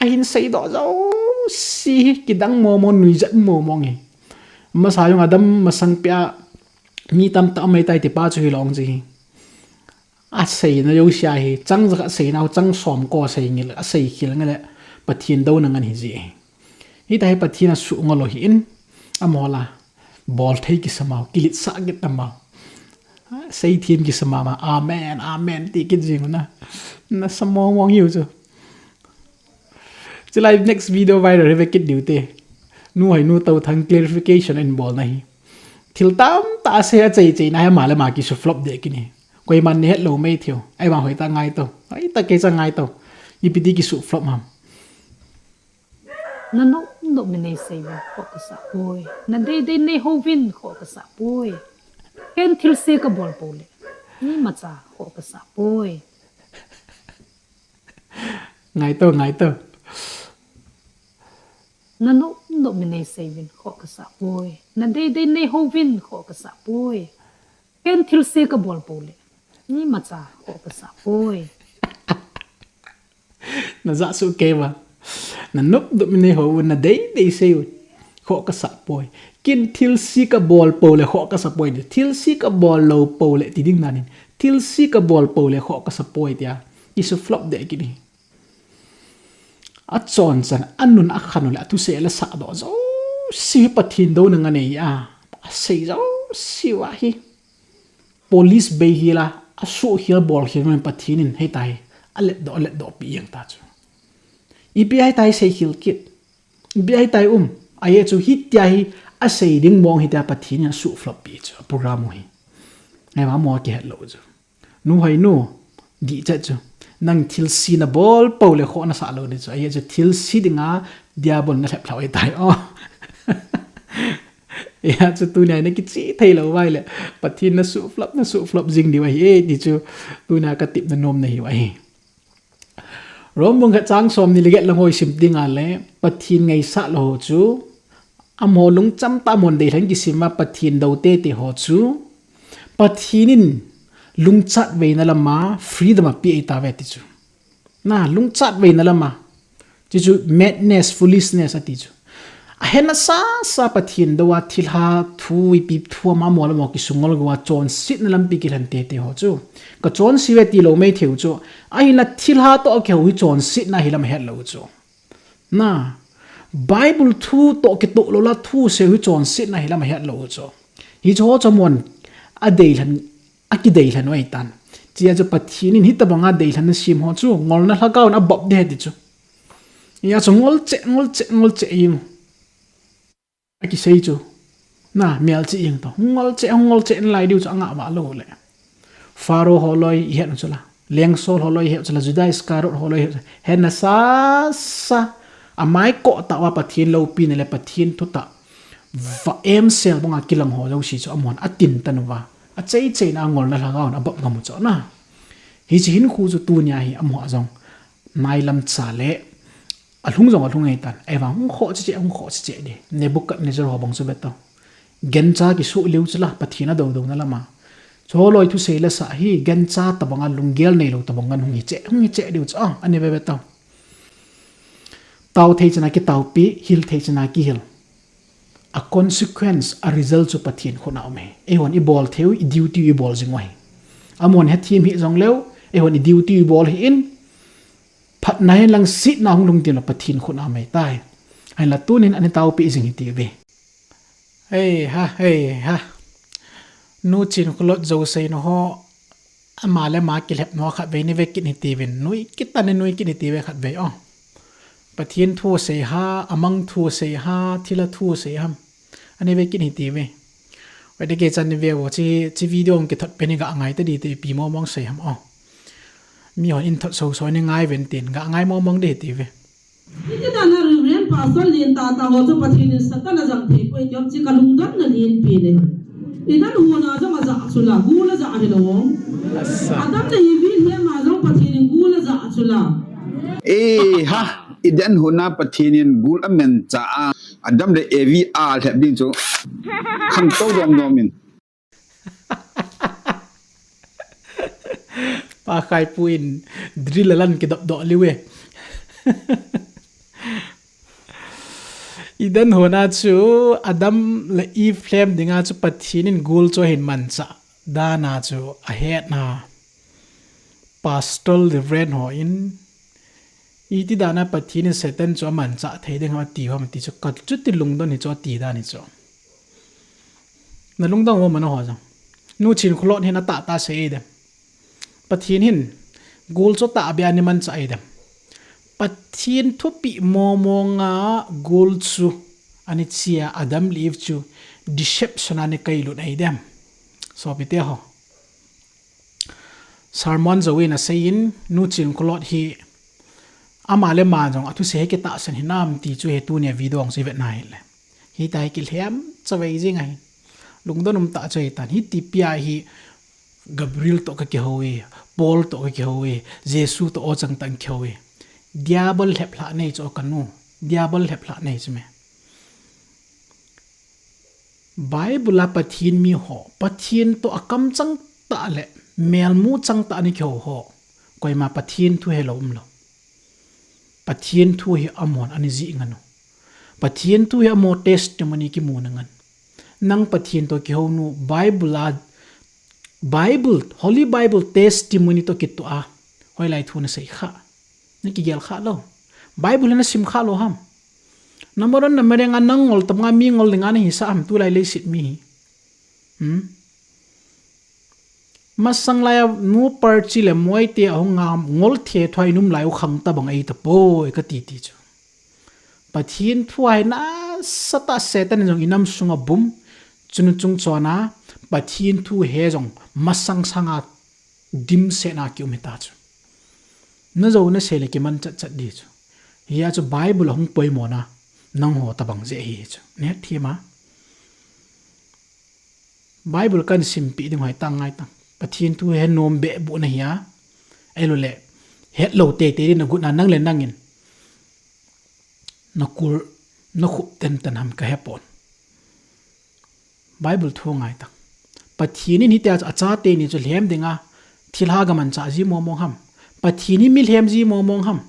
Ahin seidoh jouse hi kidang mong mong, nuijat mong mong hi. Masa jong adam masang pia mi tamtah um ahitai ti pa chu hilou chu hi. Aseina jouse a hi, chang jakhat seina, chang som ko sei ngil, asei khel ngel le, Pathen douna ngen ahi ji. Hitia hi Pathen asuh ngol u ahin, amaho la, bol thei kisa mau, kiletsah kit ta mau. Sei them kisa mama, amen, amen, ti kit jing u na. Nasa mong mong hiu chu. Chulai next video viral hi ve kit diu te. Nu hoi nu Touthang clarification in bolna hi. Thil tamtah asei achai chai na hi ama le ama kisu flop deh kini. Koiman nahet lou mai thei u. Ahivang hoitah ngaito. Hoitah kei cha ngaito. Ipi ti kisu flop ham. Nanop nop mi neisei uvin khoh kasah poi. Nadei dei neiho uvin khoh kasah poi. Ken thilse kabol pou le, imacha khoh kasah poi. Ngaito, ngaito. Nanop nop mi neisei uvin khoh kasah poi. Nadei dei neiho uvin khoh kasah poi. Ken thilse kabol pou le, imacha khoh kasah poi. Najah suh kei va. Nanop dop mi nei ho u, nadei dei sei u. Khoh kasah poi. Kin thilse kabol pou le khoh kasah poi. Thilse kabol lou pou le ti ding nanin. Thilse kabol pou le khoh kasah poi tia. Kisu flop deh kini. Achon chan, anun akhan u le, athusei le sahdoh jouse Pathen douna anei a. Asei jouse u ahi. Police bei hila, asuh hil bol hil man Pathen in, hei tai. Aletdoh, aletdoh pi jeng ta chu. Ipi ahi tai sei hil kit. Ipi ahi tai um. Ahi chu hitia hi, asei ding mong hitia Pathen in asuh flop pi chu. Program u hi. Ngai va mo kihet lou chu. Nu hoi nu, dih chet chu. Nang thilse nabol pou le khoh nasah lou ding chu. Ahi chu thilse dinga diabol nalhep lhau ahi tai o. Ahi chu tunia nakichih thei lou vai le. Pathen nasuh flop, nasuh flop jing diu ahi e, ti chu tunia katepna nom nahiu ahi. Rom bung khat chang somni le get lang ho isim dinga le, Pathen ngaisah lou ho chu, amaho lungcham tah a amahon deilhen kisima Pathen dou tete ho chu, Pathen in lungchat veina lama freedom apeh ahi tave ti chu. Na, lungchat veina lama. Ti chu madness, foolishness ati chu. Ahe nasasa Pathen dou a thilha thu ipi thu ama amaho le amaho kisungol gou a chonsetna lampi kilhen tete ho chu. Kachonse uve ti lou mei thei u chu. Ahinla thilha toh akihou hi chonsetna hilam ahet lou u chu. Na, Bible thu toh kitoh lou la thusei u hi chonsetna hilam ahet lou u chu. Hiche ho chu amahon adeilhen, akideilhen u ahitan. Chia chu Pathen in hitobanga deilhen nasem ho chu ngolna lhagao in abop ding ahi ti chu. Hia chu ngol cheh, ngol cheh, ngol cheh jeng u. Akisei chu. Na, melchih jeng toh. Ngol cheh, ngol cheh nalai diu chu angah vah lou le. Pharaoh holoi ihet u chu la. Lengsol holoi ihet u chu la. Judas Iscariot holoi ihet u chu. He nasasa. Amai koh tah uva Pathen loupina le Pathen thutah. Va emsel banga kilang ho jouse chu amahon atin tan uva. Achei cheina ngolna lhagao in abop ngam u chu na. Hiche hinkho chu tunia hi amaho jong. Nailam cha le. Alhung jong alhung ahitan. Ahivang hung khoh cheh cheh, hung khoh cheh cheh ding. Nebuchadnezzar ho bang chu ve tau. Gancha kisuh lheh u chu la, Pathen adou douna lama. Chu holoi thusei le sah hi, gancha tobanga lunggel neilou tobang ngan hung hi cheh, hung hi cheh diu chu, ah, ani ve ve tau. Tao thei chana kitaopi, hil thei chana kihil. A consequence, a result chu Pathen khut a um ahi. Eihon ibol thei u, i duty u ibol jing u ahi. Amahon hethem hih jongleu, eihon i duty u ibol hih in, phatna hen lang setna hung lhung ding le Pathen khut a um ahitai. Ahinla tunin ani taopi jing hite ve. Hei ha, hei ha. Nu Chinkholot jou seina ho, ama le ama kilhepna ho khatvei nei ve kit hite uvin. Nui kit tan nei nui kit hite uve khatvei o. Pathen thu asei ham, amang thu asei ham, thilha thu asei ham. Anei ve kit hite uve. Ve de kei chan nei ve uvo, hiche, hiche video hung kithot pen hi ga ngai ta ding te ipi mong mong sei ham o. Mihon in thot soso nei ngai uvin tin, ga ngai mong mong ding hite uve. Iti dan a Reverend Pastor lentah tah ho chu Pathen in Satan ajam thei poi ti chu kalungdonna lenpen ahi. Adam le Eve lhem a jong Pathen in gul ajah chu la. Asa. Adam le Eve lhem a jong Pathen in gul ajah chu la. E ha, Eden hon a Pathen in gul amanchah a, Adam le Eve alhep ding chu khangtou dom dom in. Pa Khaipu in drill alan kidop doh liu e. Eden hon a chu Adam le Eve lhem dinga chu Pathen in gul chu ahin manchah dan a chu ahetna. Pastor Reverend hon, iti dan a Pathen in Satan chu amanchah thei ding ham ati u ham ti chu, ka chuti lungdon hi chu ati dan hi chu. Na lungdon u ham nangho jong. Nu Chinkholot hin atah tah asei e dem. Pathen hin gul chu atah beh a nei manchah e dem. Pathen thupeh mong mong a gul chu ani chia Adam le Eve chu deception a nei kailut e dem. Sopite ho. Sermon jouvin aseiyin, Nu Chinkholot hi ama le ama jong athusei hi kitahsan hinam ti chu hi tunia video hung chu ivet na hile. Hitia hi kilhem chavei jing ahi. Lungdon um tah chu ahitan. Hiti pia hi Gabriel toh kakihou e, Paul toh kakihou e, Jesu toh o chang tah kakihou e. Diabol lheplhah nei chu o kanu. Diabol lheplhah nei chu me. Bible a Pathen mi ho, Pathen toh akam chang tah le melmu chang tah a nei kihou ho, koima Pathen thu helou umlou. Pathen thu hi amahon ana jih ngan u. Pathen thu hi amaho testimony kimu na ngan. Nang Pathen toh kihou nu Bible a, Bible, Holy Bible testimony toh kitoh a, hoilai thu na sei kha. Na kigel kha lou. Bible na sim kha lou ham. Na maron na mareng a nang ngol tam nga mi ngol ding a na hisa ham tulai leiset mi hi. Hmm? Masang lai a nu parchi le moite ahung ngam ngol the thoi num lai u khang tabang ei tapoi ka ti ti chu. Pathen thu a hi nasatah Satan in jong i nam sunga bum, chunu chung chon a, Pathen thu he jong masang sanga dimset na kium hita chu. Na jou na sei le kiman chat chat di chu. Hia chu Bible a hung poimo na, nangho tabang jeh hi chu. Na het thim a. Bible kan simpi ding hoi tang ngai tang. Pathen thu he nom beh bu na hia. Ei lo le, het lou teitei di na gun a nang le nang in. Na kul, na khup ten ten ham ka he pon. Bible thu ngai tang. Pathen in hitia chu achate ni chu lhem ding a, thilha ga manchah ji mong mong ham. Pathen hi mi lhem ji mong mong ham.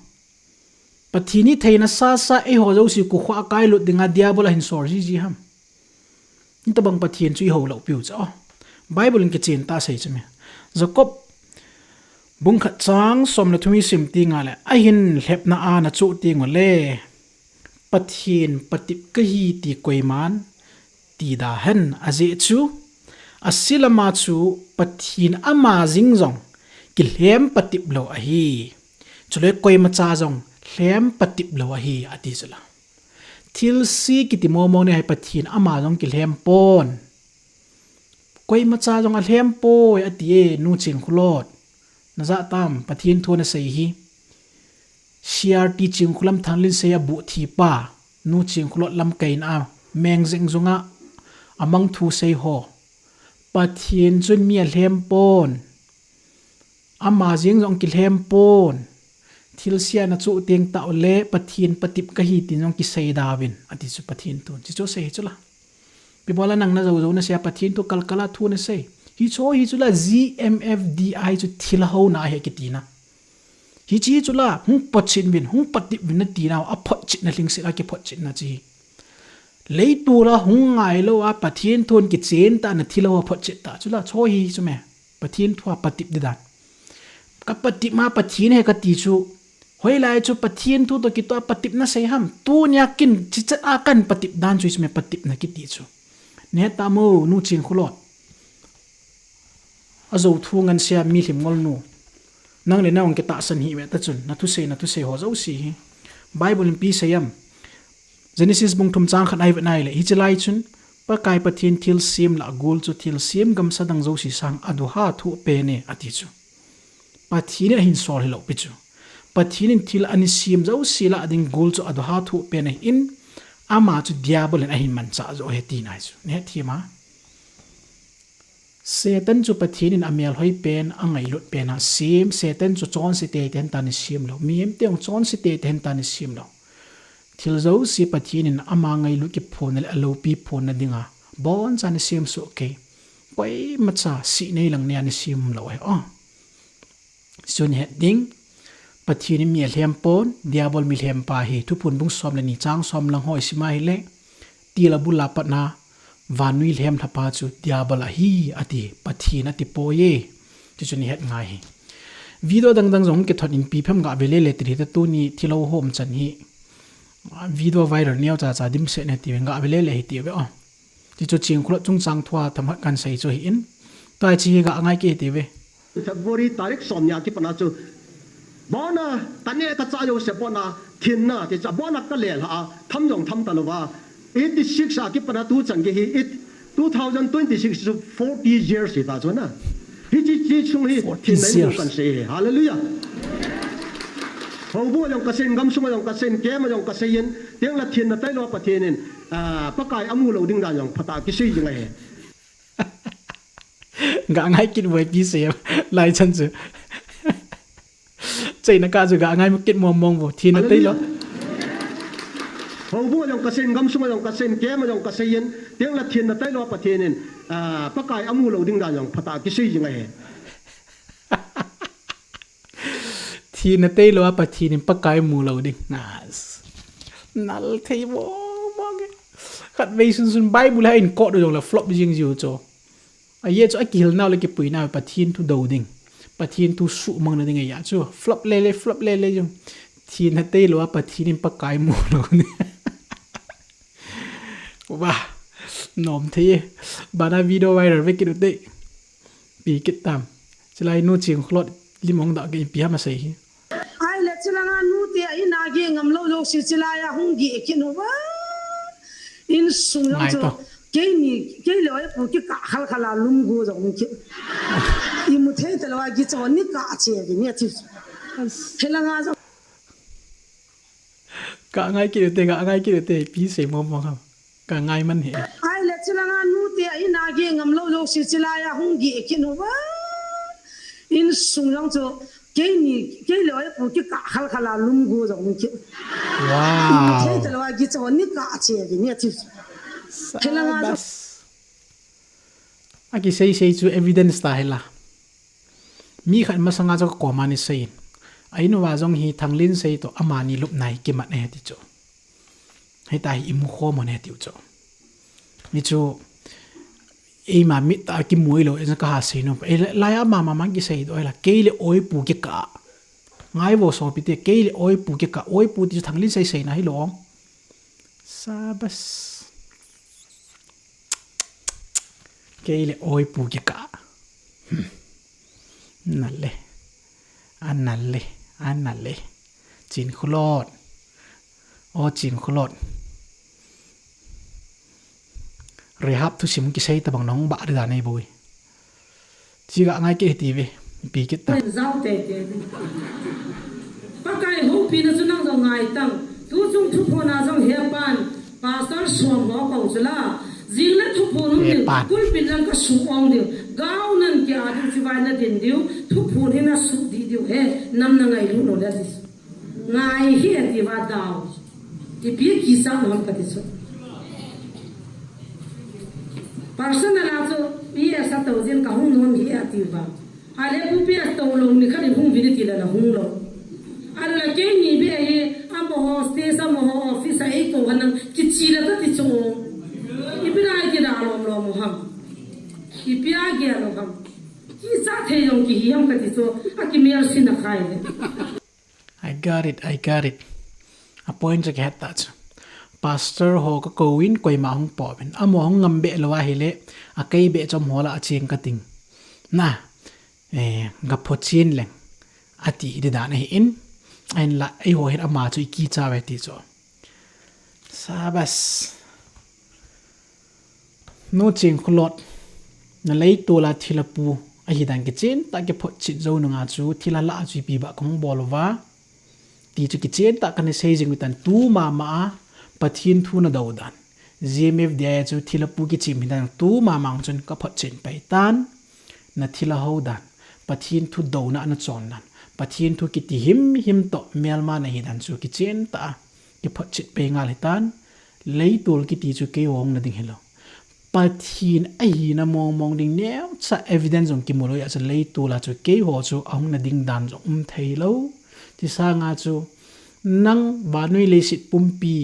Pathen hi theina sasa eiho jouse kukhuh a kai lut ding a Diabol a hin sol ji ji ham. Hitabang Pathen chu i hou lou piu chu. Bible in kichen tah sei chu mi. Jacob bung khat chang som le thum i sim ti nga le, ahin lhepna a na chu ti ngo le, Pathen patep ka hi ti koiman ti da hen, ajeh chu, asilama chu Pathen ama jing jong kilhem patep lou ahi. Chule koima cha jong lhem patep lou ahi, ati chu la. Thilse kiti mong mong ni hi Pathen ama jong kilhem pon. Koima cha jong alhem poi, ati e, nu Chingkhulot. Na ja tam, Pathen thu na sei hi. C R T Chingkhulam Thanglinsei a bu thi pa, nu Chingkhulot lamkai na, meng jeng jung a, amang thu sei ho. Pathen chun mi alhem pon. Ama jing jong kilhem pon. Thilse a na chu teng tah le Pathen patep ka hi tin jong kisei da uvin, ati chu Pathen thu. Chi chu sei hi chu la. Pi bola nang na jou jou na sei a Pathen thu kal kal a thu na sei. Hi chu hi chu la G M F D I chu thil hou na he kiti na. Hi chi chu la hung patep uvin, hung patep uvin na ti na, a patep na lhingset a kipatep na chi. Leitu la hung ngai lou a Pathen thun kichen tah na thil hou a patep ta chu la chu hi chu me. Pathen thu a patep di dan. Ka patep ma Pathen he ka ti chu. Hoilai chu Pathen thu toh kitoh a patep na sei ham. Tunia kin chichat a kan patep dan chu isme patep na kiti chu. Ne ta mo nu Chingkhulot. A jou thu ngan sia mi lhim ngol nu. Nang le nang kitahsan hi ve ta chun. Na thusei, na thusei ho jouse hi. Bible in pi sei am. Genesis bung thum chang khat ai ve nai le. Hi chi lai chun. Pakai Pathen thilsem lah gul chu thilsem gamsa dang jouse sang a duha thu pen e ati chu. Pathen in ahin sol hi lou pi chu. Pathen in thil ani sem jouse lah ding gul chu a duha thu pen e in ama chu Diabol in ahin manchah jo he ti nai chu. Ne thim a. Satan chu Pathen in amel hoi pen, angailut pen a sem, Satan chu chonse tete hen ta ni sem lou. Mihem te hung chonse tete hen ta ni sem lou. Thil jouse Pathen in ama ngailut kiphonna le alopi phonna dinga boncha ni sem soh kei. Koima cha si nei lang nia ni sem lou he. Oh. Sun het ding. Pathen in mi alhem pon, Diabol mi lhem pa hi. Thuphon bung som le ni chang som lang ho i sim a hi le. Til a bul a pat na, vannoi lhem lhapa chu Diabol ahi, ati, Pathen ati poi e. Ti chu ni het ngai hi. Video dang dang jong kithot in pi phem ga ve le le ti ta tuni thil hou hom chan hi. Video viral neo cha cha dimset ne ti ve ga ve le le hi ti ve o. Ti chu Chingkhulot chungchang thua themkhat kan sei chu hi in. Tua chi hi ga ngai kit ti ve. February tarik som nia kipat na chu. Abona, ka neh ka chah jouse abona, thinna, ti chu abona ka lel ha a, tham jong tham ta lou va. Eighty six a kipat na tu chan gei hi, it, two thousand twenty-six chu forty years hi ta chu na. Hichi, chi chung hi, forty thinna in years. Kan sei hi. Hallelujah. Houbung a jong ka sei in, gamsung a jong ka sei in, kem a jong ka sei in, tiang la thinna tailou a Pathen in, ah, Pakai amu lou ding dan jong phatah a kisei jing ahi. Ga ngai kit uve pi sei, lai chan chu. Cheina ka chu ga ngai kit mong mong vo, thinna tailou. Hallelujah. Houbung a jong ka sei in, gamsung a jong ka sei in, kem a jong ka sei in, tiang la thinna tailou a Pathen in, ah, Pakai amu lou ding dan jong phatah a kisei jing ahi. Pathen na tei lou a, Pathen in Pakai mu lou ding. Nas. Nal thei mo, mo nge. Khatvei sunsun Bible a in quote jong le flop jing jiu chu. Ahi chu akihil nau le kipui nau Pathen thu do ding. Pathen thu suhmang na ding ahi chu. Flop le le, flop le le jong. Pathen na tei lou a, Pathen in Pakai mu lou ding. Wah, nom thei e. Bana video viral ve kit u te. Pi kit tam. Chilai nu Chingkholot lim hong da ke pi ham asei hi. Ai le chilanga nu te a ina ge ngam lou lou si chilai a hung ge kit nu va. In sung jong chu. Keini, kei le oipu kikah khal khal a lum gu jong kit. Imu thei talou a gi chu ni kah che ve ni ati. Helanga jong. Ka ngai kit u te, ka ngai kit u te, pi sei mo mo ham. Ka ngai man he. Ai le chilanga nu te a ina ge ngam lou lou si chilai a hung ge kit nu va. In sung jong chu keini, kei le oipu kikah khal khal a lum gu jong kit. Wow. Imu thei talou a gi chu ni kah che ve ni ati. Helanga jong. Sabas. Aki sei sei chu evidence ta hela. Mi khat masanga chu ka koma ni seiyin. Ainu va jong hi Thanglinsei toh amani lupna hi kimat e ti chu. Hita hi imu khom u ne tiu chu. Ni chu eima mit ta kimu lou, e ka ha sei nom. E lai ama mama kisei doh la. Kei le oipu kikah. Ngai vo sopi te, kei le oipu kikah. Oipu ti chu Thanglinsei seina hilou. Sabas. Kei le oipu kikah. Hmm. Nale. Anale. Anale. Chingkholot. O Chingkholot. Rehab thusim kisei tabang nahung ba ri da nei boi. Chi ga ngai ke ti ve. Pi kit ta. Zau te te. Pakai houpi na chu nang jong ngai tang. Tu chung thuphon a jong he pan. Pastor som ho kau chu la. Jing le thuphon um ding. Pulpit lang ka su ong ding. Gau nan kia ding chi vai na din diu. Thuphon hi na su di diu he. Nam na ngailu lou le ti. Ngai hi ati va dau. Ipi kicha lou ham kati chu. Personal a chu P S a tou jin ka hung nom hi ati va. Ale pu P S tou lou ni khat in hung vin ti la la hung lou. Ala keini be hi amaho station amaho office a ei kou hanang kichi la kati chu. Ipi na ai ti da lom lom ham. Ipi a ge lou ham. Kicha thei jong kihi ham kati chu. Aki mer sin a khai le. I got it, I got it. A point chu kihet ta chu. Pastor ho ka kou in koima hung po ben. Amaho hung ngam be lou ahile, a kei be chom ho la a ching ka ting. Na, eh, ga pho chin leng. Ati hi dan ahi in. Ahin la, eiho hin ama chu i kicha ve ti chu. Sabas. Nu Chingkholot, na leitol a thilha pu ahi dan kichen tah kiphotchet jou nunga chu thilha lah a chu ipi ba kahung bol uva. Ti chu kichen tah kana sei jing u tan tu mama a Pathen thu na do dan. G M F D I a chu thilha pu kichem hi dan tu mama chun ka photchen pai tan. Na thilha ho dan. Pathen thu dona na chon dan. Pathen thu kiti him him toh melma na hi dan chu kichen tah a kiphotchet pai ngal hi tan. Leitol kiti chu kei hung na ding hilou. Pathen ahina mong mong ding neocha evidence jong kimu lou a chu leitol a chu keiho chu ahung na ding dan jong um thei lou. Ti sanga chu nang vannoi leiset pumpi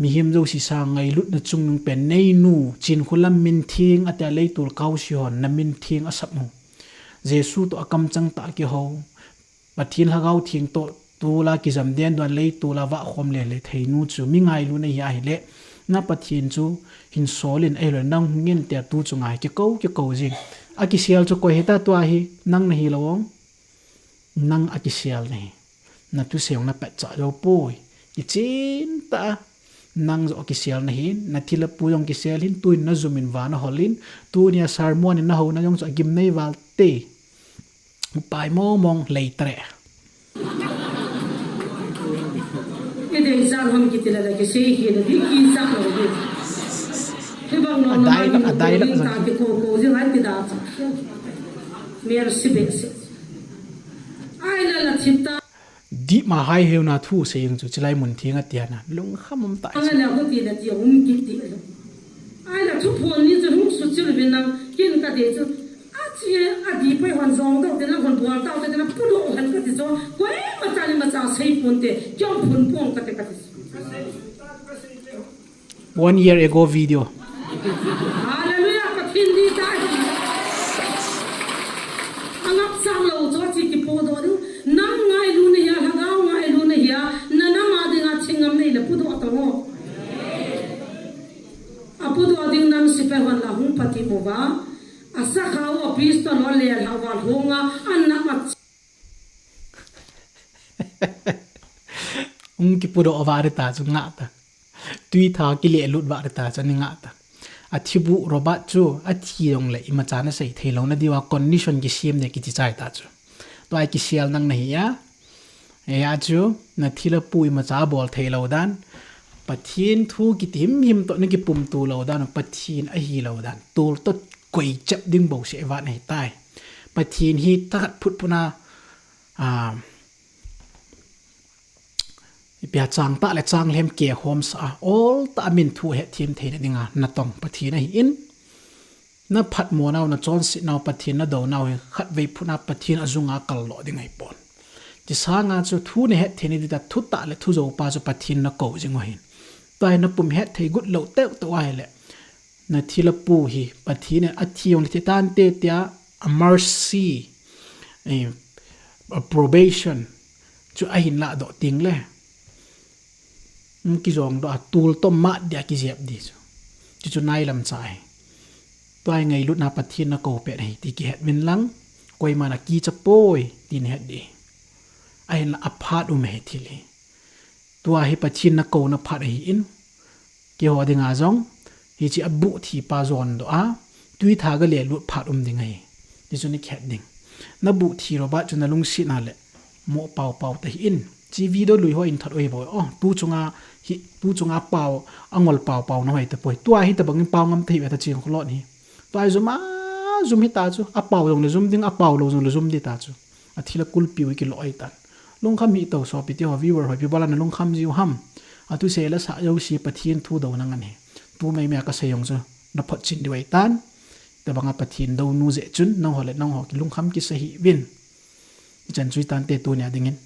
mihem jouse sang ngailutna chungnung pen neinu Chinkholam mintheng ati a leitol kaosi hon na mintheng asap u. Jesu toh akamchang tah a kiho. Pathen Lhagao Theng toh tol a kijam den dan leitol a vah khom le le thei nu chu mi ngailutna hi ahile, na Pathen chu hin sol in ahilou le nang hung in tia tu chu ngai kikou kikou jing. Akisel chu koi hita tua hi nang na hilou ong. Nang akisel na hi. Na thusei jong na pet cha jou poi. Kichen tah a nang jong akisel na hin, na thilha pu jong kisel hin, tuin na jum in van ahol in, tunia sermon in na houna jong chu agim nei val te. Upai mong mong lei tare. Kidei sa ham kiti la la kisei hi la di kicha lou di. Hibang lou na dialogue, ma dialogue. Ka kikou kou jing ai ti da. Mer si be si. Ai la la thip ta. Dima hai heuna thu sei jing chu chilai mun theng a tia na. Lungkham um ta. Anga la ko ti la ti um kiti. Ai la thuphon ni chu hung suchil vin nang kin ka de chu. A Chi a di pai hon jong dau te na hon bual tau te na pulo han ka ti jo. Koi ma cha ni ma cha sei pon te. Kyong phun pon ka te ka ti. One year ago video. Hallelujah, Pathen di tai. Angap sang lo cho chi ki pu do du. Nang ngailu na hia, lhagao ngailu na hia, na nama dinga thingam nei le pu do ta ngo. A pu do ding nam si pe hon la hung pati mo va. A sa kha u a pistol lo le hla va hung a, an na ma Ung ki pu do va ri ta chu nga ta. Tui tha ki le lut va ri ta chu ni nga ta. A thi bu Robert chu a thi dong le ima cha na sei thei lo na diwa condition ki siam ne ki chi chai ta chu. Tua ki sial nang na hi a. E a chu na thi la pu ima cha bol thei lo dan. Pathen thu ki ti him him to na ki pum tu lo dan. Pathen a hi lo dan. Tul to koi chep ding bo se va na hi tai. Pathen hi ta khat phut phuna a Ipia chang ta le chang lhem ke hom sa a, ol ta min thu he thim thei na dinga na tong Pathen ahi in. Na phat mo nau na chon si nau Pathen na do nau hi khat vei phuna Pathen a zunga kal lo ding ai pon. Ti sanga chu thu ne he thei ni ta thu ta le thu zo pa chu Pathen na ko jing o hin. Tai na pum he thei gut lo teu to ai le. Na thi la pu hi Pathen a thi ong le thi tan te tia a mercy, eh, a probation chu a hin la do ting le. Ki zong do a tul to ma dia ki zep di chu. Chu chu nai lam cha hi. Tua ngai lut na Pathen na ko pe hi ti ki het min lang. Koi ma na ki cha poi ti ni het di. A hin la a phat um he thil hi. Tua hi Pathen na ko na phat ahi in. Ki ho dinga zong hi chi a bu thi pa zon do a tui tha ga le lut phat um ding ahi. Ti chu ni khet ding. Na bu thi ro ba chu na lung si na le mo pau pau ta hi in. Chi video lui ho in thot oi bo. O tu chunga hi tu chunga pau angol pau pau na hoi ta poi. Tua hi ta bangin pau ngam ta hi ta ching kholon hi. Tua zum a zum hi ta chu a pau zong le zum ding a pau lo zong le zum di ta chu. A thila kulpiu i kilo ai tan. Lungkham hi to so pi ti ho viewer hoi pi bala na lungkham jiu ham. A tu se la sa yo si Pathen thu do na ngan he. Tu mai mai ka se yong chu na phot chin di wai tan. Ta banga Pathen do nu je chun nang ho le nang ho ki lungkham ki sa hi vin. Chan chui tan te tu nia dingin.